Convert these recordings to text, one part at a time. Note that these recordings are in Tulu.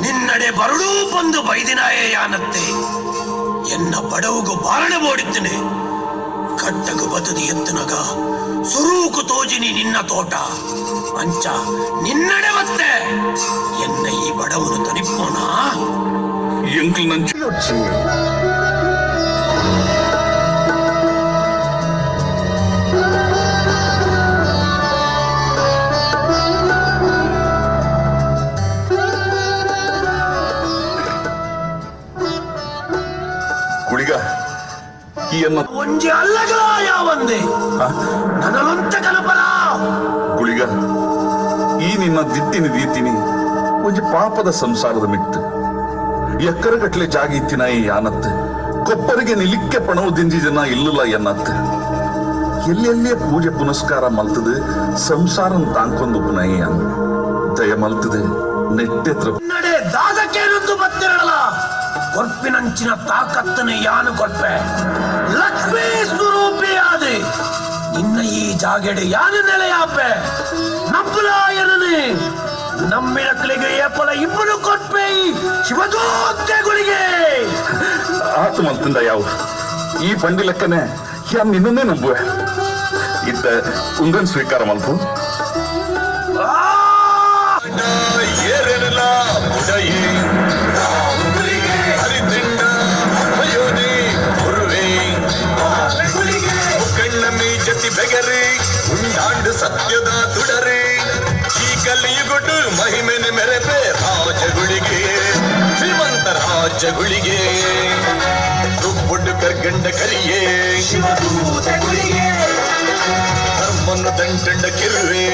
ನಿನ್ನಡೆ ಬರಡೂ ಬಂದು ಬೈದಿನಾಯೇ ಯಾನತ್ತೆ ಎನ್ನ ಬಡವುಗು ಬಾರಣ ಬೋಡಿತ್ತನೆ ಕಟ್ಟಗು ಬತದಿ ಎತ್ತನಗ ಸುರೂಕು ತೋಜಿನಿ ನಿನ್ನ ತೋಟ ಅಂಚ ನಿನ್ನಡೆ ಬತ್ತೆ ಎನ್ನ ಈ ಬಡವನು ತನಿಪ್ಪೋನಾ ಎಂಕ್ಲು ನಂಚು ಕುಳಿಗ ಈ ಎನ್ನ ಒಂಜಿ ಅಲ್ಲಗಳ ಯಾವಂದೆ ನನಲೊಂತ ಕನಪರ ಗುಳಿಗ ಈ ನಿನ್ನ ದಿಟ್ಟಿನಿ ದೀತಿನಿ ಒಂಜಿ ಪಾಪದ ಸಂಸಾರದ ಮಿತ್ತು ಎಕ್ಕರಗಟ್ಲೆ ಜಾಗ ಇತ್ತಿನ ಈ ಯಾನತ್ ಕೊಪ್ಪರಿಗೆ ನಿಲಿಕ್ಕೆ ಪಣವು ದಿಂಜಿ ಜನ ಇಲ್ಲಲ್ಲ ಎನ್ನತ್ ಎಲ್ಲೆಲ್ಲೇ ಪೂಜೆ ಪುನಸ್ಕಾರ ಮಲ್ತದು ಸಂಸಾರನ್ ತಾಂಕೊಂದು ಪುನೈ ಅನ್ನ ದಯ ಮಲ್ತದೆ ನೆಟ್ಟೆತ್ರ ನಡೆ ದಾದಕೇನೊಂದು ಬತ್ತಿರಲ್ಲ ಕೊರ್ಪಿನಂಚಿನ ತಾಕತ್ತನೆ ಯಾನು ಕೊರ್ಪೆ ಲಕ್ಷ್ಮೀ ಸ್ವರೂಪಿಯಾದೆ ನಿನ್ನ ಈ ಜಾಗೆಡೆ ಯಾನು ನೆಲೆಯಾಪೆ ನಂಬುಲಾಯನನೆ ನಮ್ಮಿನಕ್ಳಿಗೆ ಏಪಲ ಇಬ್ಬರು ಕೊರ್ಪೆ ಈ ಶಿವದೂತೆಗಳಿಗೆ ಆತ ಮಲ್ತಂದ ಯಾವ ಈ ಪಂಡಿ ಲೆಕ್ಕನೆ ಯಾನ್ ನಿನ್ನನ್ನೇ ನಂಬುವೆ ಇತ್ತ ಉಂದನ್ ಸ್ವೀಕಾರ ಮಲ್ಪು ಆ! ಬೆಗರಿ ಉಂಡಾಂಡು ಸತ್ಯದ ತುಡರಿ ಈ ಕಲಿಯುಗುಡು ಮಹಿಮೆನೆ ಮೆರೆಪೆ ರಾಜಗುಳಿಗೆ ಶ್ರೀಮಂತ ರಾಜಗುಳಿಗೆ ದುಬ್ಬುಡ್ಡು ಕರ್ಗಂಡ ಕರಿಯೇ ಧರ್ಮನ್ನು ದಂಟಂಡ ಕಿರುವೆ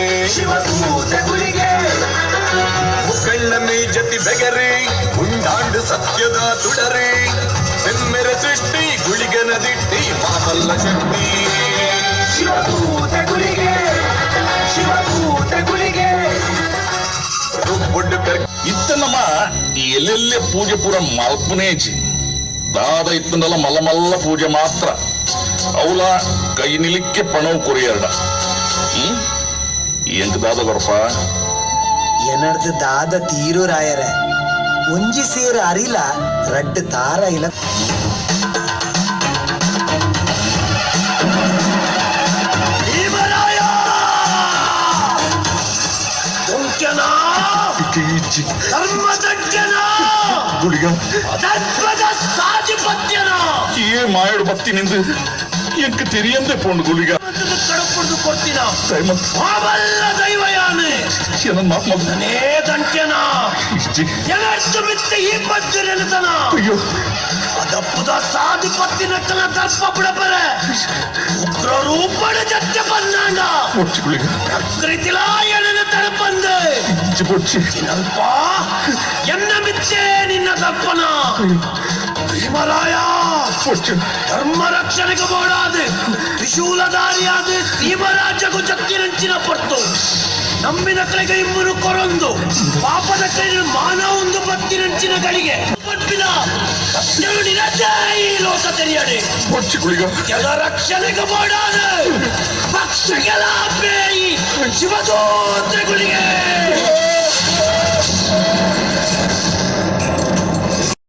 ಮುಕ್ಕಣ್ಣ ಮೀಜತಿ ಬೆಗರಿ ಉಂಡಾಂಡು ಸತ್ಯದ ತುಡರಿ ಬೆಮ್ಮೆರ ಸೃಷ್ಟಿ ಗುಳಿಗನ ದಿಟ್ಟಿ ಮಾಮಲ್ಲ ಶಕ್ತಿ ದುಬ್ಬುಡ್ಡು ಕರ್ ಇತ್ತನಮ್ಮ ಈ ಎಲ್ಲೆಲ್ಲೇ ಪೂಜೆ ಪೂರ ಮಲ್ಪನೇಜಿ ದಾದ ಇತ್ತನಲ್ಲ ಮಲ್ಲ ಮಲ್ಲ ಪೂಜೆ ಮಾತ್ರ ಅವಲ ಕೈ ನಿಲಿಕ್ಕೆ ಪಣವು ಕೊರಿಯರ್ಡ ಹ್ಮ್ ಎಂಕ್ ದಾದ ಗೊರಪ ಎನರ್ದು ದಾದ ತೀರುರಾಯರೆ ಒಂಜಿ ಸೇರ ಅರಿಲ ರಡ್ಡು ತಾರ ಇಲ ಭೀಮರಾಯ ದುಂಕ್ಯನ ಧರ್ಮದಜ್ಞನ ಗುಳಿಗ ಅಧರ್ಮದ ಸಾಧಿಪತ್ಯನ ಏ ಮಾಯಡು ಬತ್ತಿ ನಿಂದು ಎಂಕ್ ತೆರಿಯಂದೆ ಪೋಂಡು ಗುಳಿಗ ಕಡಪುಡ್ದು ಕೊಡ್ತೀನ ದಯಮತ್ ಮಾವಲ್ಲ ದೈವಯಾನೆ ಏನನ್ ಮಾತ್ ಮಗ ನೇ ದಂಟ್ಯನ ಇಜ್ಜಿ ಎನಷ್ಟು ಮಿತ್ತ ಈ ಪದ್ಯರೆಲತನ ಅಯ್ಯೋ ಅದಪ್ಪುದ ಸಾಧು ಪತ್ತಿನಕ್ಕನ ದರ್ಪ ಬಿಡಪರೆ ಉಗ್ರ ರೂಪಣ ಜತ್ಯ ಬಂದಾಂಡ ಪೊಚ್ಚಿ ಗುಳಿಗ ಪ್ರಕೃತಿಲಾಯನನ ತಡಪಂದೆ ಇಜ್ಜಿ ಪೊಚ್ಚಿ ಅಲ್ಪ ಎನ್ನ ಮಿಚ್ಚೆ ನಿನ್ನ ದರ್ಪಣ ಭೀಮರಾಯ ಪೊಚ್ಚಿ ಧರ್ಮ ರಕ್ಷಣೆಗೆ ಬೋಡಾದ ತ್ರಿಶೂಲಧಾರಿಯಾದ ಸೀಮರಾಜ್ಯಗೂ ಜತ್ತಿನಂಚಿನ ಪಡ್ತು ನಂಬಿನ ಕಡೆಗೆ ಇಮ್ಮನು ಕೊರೊಂದು ಪಾಪದ ಕೈಲಿ ಮಾನವ ಒಂದು ಬತ್ತಿನಂಚಿನ ಗಳಿಗೆ ಪಟ್ಟಿದ ಸತ್ಯವು ನಿನದೇ ಈ ಲೋಕ ತೆರೆಯಡೆ ಪೊಚ್ಚಿ ಗುಳಿಗ ಜಗ ರಕ್ಷಣೆಗೆ ಬೋಡಾದ ಪಕ್ಷಗೆಲ್ಲ ಬೇಯಿ ಶಿವದೋತ್ರೆಗಳಿಗೆ.